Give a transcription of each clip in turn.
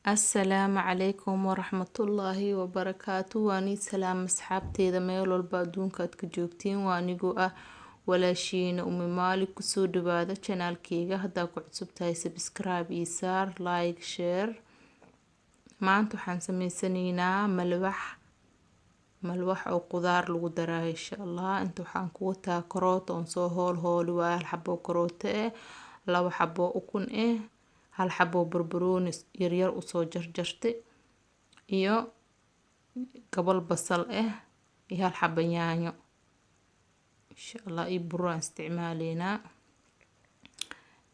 Assalaamu calaykum waraxmatullaahi wabarakaatu. Waa nii salaam asxaabteeda meel walba adduunka aad ka joogtiin. Waa anigoo ah walaashiina Umi Maalik. Kusoo dhawaada channelkeyga. Haddaa ku cusub tahay, subscribe iyo saar, like, share. Maanta waxaan sameysanaynaa malwax, malwax oo qudaar lagu daraayo, insha Allah. Inta waxaan ku wataa karooto oon soo hool hooli waa hal xabo karooto eh, laba xabo ukun eh, hal xabo barbarooni yaryar usoo jarjartay, iyo gabal basal ah, iyo hal xabo yaanyo, insha Allah. Iyo bur aan isticmaaleynaa,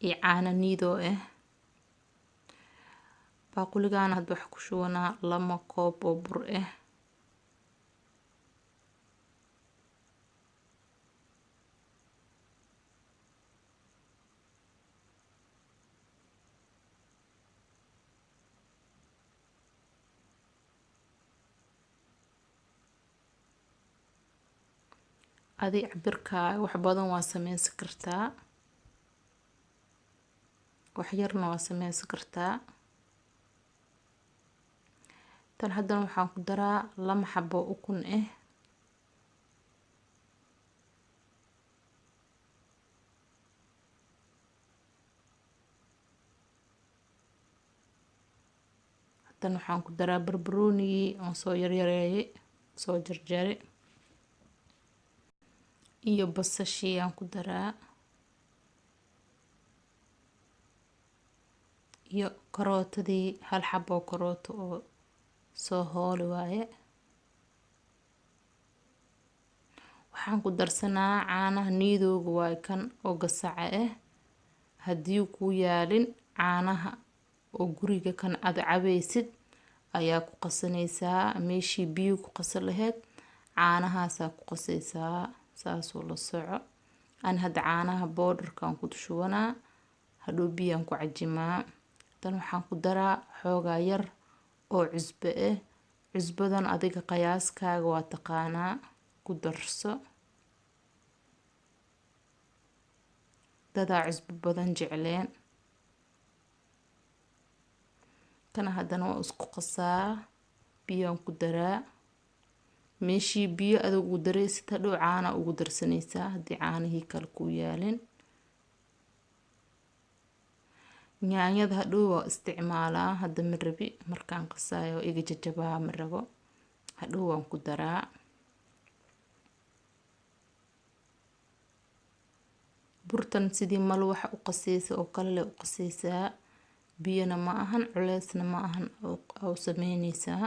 iyo caano Nido ah. Baaquligaan hadda waxaa ku shubanaa 2 koob oo bur ah. Adi cabirkaaga wax badan waa sameysan kartaa, wax yarna waa sameysan kartaa. Tan haddana waxaan ku daraa 2 xabo ukun ah. Haddana waxaan ku daraa barbaroonigii oon soo yaryareeyay, soo jarjaray, iyo basashii aan ku daraa, iyo karootadii, hal xabo karooto oo soo hooli waaye. Waxaan ku darsanaa caanaha Nido-ga, waaye kan oo gasaca ah. Haddii kuu yaalin, caanaha oo guriga kan aad cabaysid ayaa ku qasanaysaa. Meeshii biyo ku qasan lahayd, caanahaasaa ku qasaysaa. Saasuu la soco. Ani hadda caanaha powder-kaan ku shubanaa, hadhow biyaan ku cajimaa. Tan waxaan ku daraa xoogaa yar oo cusbo ah. Cusbadan adiga qiyaaskaaga waa taqaanaa, ku darso. Dadaa cusbo badan jecleen. Kana haddana waa isku qasaa, biyaan ku daraa. Meeshii biyo adag ugu daraysid, hadhow caana ugu darsanaysaa haddii caanihii kale kuu yaalin. Yaanyada hadhow waa isticmaalaa, hadda ma rabi. Markaan qasaayo iga jajabaa, ma rabo. Hadhow waan ku daraa. Burtan sidii malwaxa u qasaysa oo kale le u qasaysaa. Biyona ma ahan, culeysna ma ahan u sameyneysaa.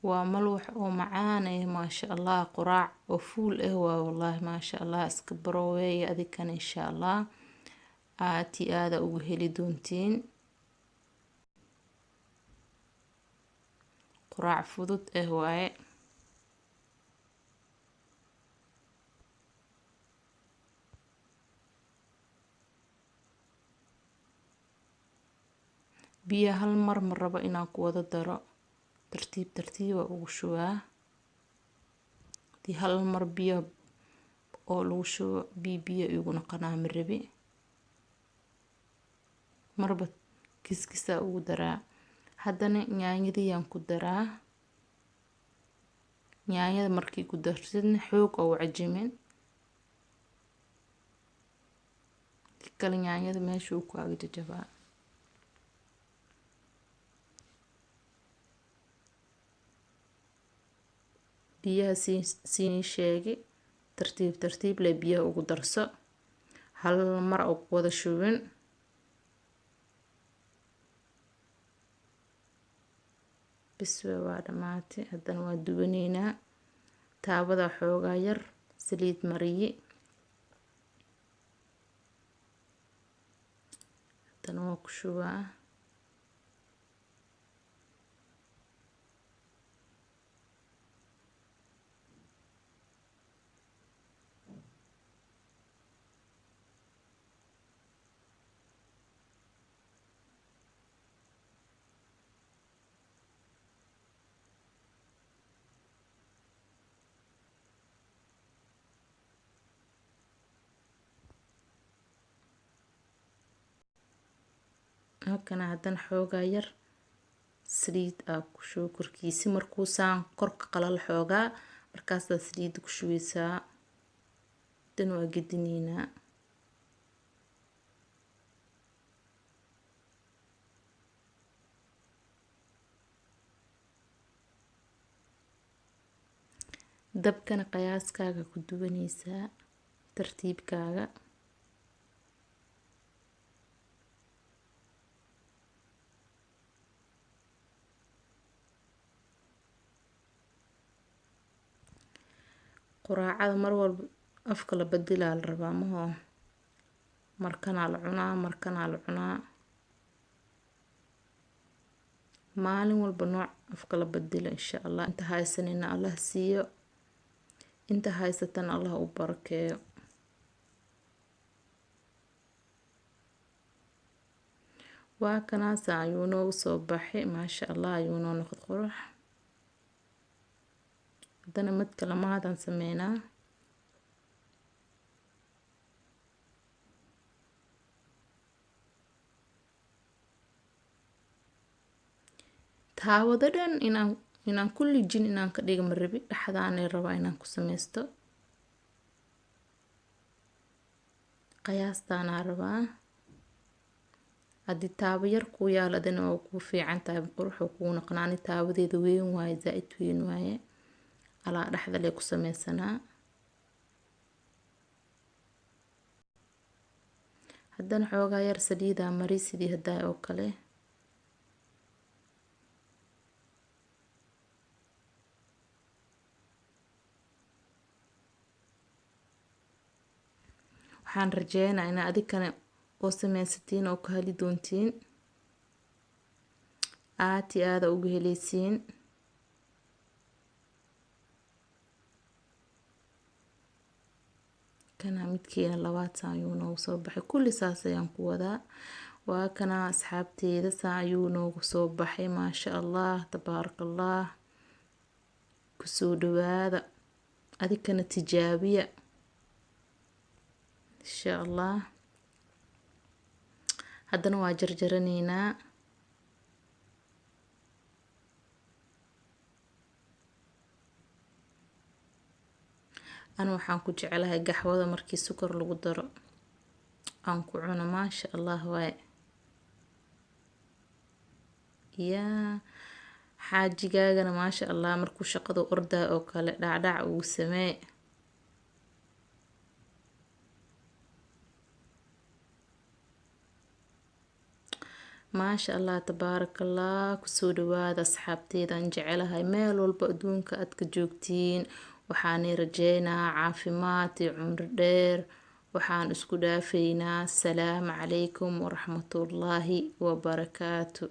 Waa malwax oo macaan eh, maasha Allah. Quraac oo fuul ah waa, wallaahi, maasha Allah. Iska barooweeya adikan, insha Allah, aad iyo aada ugu heli doontiin. Quraac fudud ah waaye. Biyo hal mar ma rabo inaan ku wada daro, tartiib tartiiba ugu shubaa. Hadii hal mar biyo oo lagu shubo, biyo biyo igu noqonaa, ma rabi. Marba kiskisaa ugu daraa. Haddana yaanyadiyaan ku daraa. Yaanyada markii ku darsidna, xoog oo u cajimin kale, yaanyada meesha uu kaaga jajabaa. Biyaha sii sheegi, tartiib tartiib leh biyaha ugu darso, hal mar oo ku wada shubin. Biswe, waa dhamaatay. Haddana waa dubaneynaa. Taabada xoogaa yar saliid mariyi. Haddana waa ku shubaa. Halkana haddana xoogaa yar saliid aa ku shubo korkiisi. Markuu saan korka qalal xoogaa, markaasaa saliida ku shubeysaa. Dan waa gedineynaa. Dabkana qiyaaskaaga ku duwaneysaa, tartiibkaaga. Quraacada mar walba afka la bedilaa la rabaa, maho markanaa la cunaa, markanaa la cunaa, maalin walba nooc afka la bedilo, insha Allah. Inta haysanina Allah siiyo, inta haysatana Allah u barakeeyo. Waa kanaasa ayuu noogu soo baxay, maasha Allah, ayuu noo noqod qurux. Haddana madka lamaadan sameynaa. Taawado dhan inaan ku lijin, inaan ka dhiga ma rabi, dhexdaanay rabaa inaan ku sameysto, qiyaastaanaa rabaa. Haddii taabo yar kuu yaalo adina waa kuu fiican tahay, quruxuu kuu noqonaani. Taabadeeda weyn waaye, zaa-id weyn waaye, alaa dhexda lee ku sameysanaa. Haddana xoogaa yar saliidaa mari, sidii hadaa oo kale. Waxaan rajeynaa inaa adikana oo sameysatiin oo ka heli doontiin, aad iyo aada uga heleysiin. Kana midkeena labaad saa ayuu noogu soo baxay. Kulli saas ayaan ku wadaa. Waa kana asxaabteeda, saa ayuu noogu soo baxay, maasha Allah, tabaaraka Allah. Kusoo dhawaada, adikana tijaabiya, insha Allah. Haddana waa jarjaraneynaa. Ana waxaan ku jecelahay gaxwada markii sukar lagu daro aan ku cuno, maasha Allah waaye. Yaa xaajigaagana, maasha Allah, markuu shaqada ordayo oo kale dhacdhac ugu samee. Maasha Allah, tabaaraka Allah. Kusoo dhawaada asxaabteedaan jecelahay, meel walba adduunka aad ka joogtiin. Waxaanay rajeynaa caafimaad iyo cumri dheer. Waxaan isku dhaafaynaa salaamu calaykum waraxmatullaahi wabarakaatu.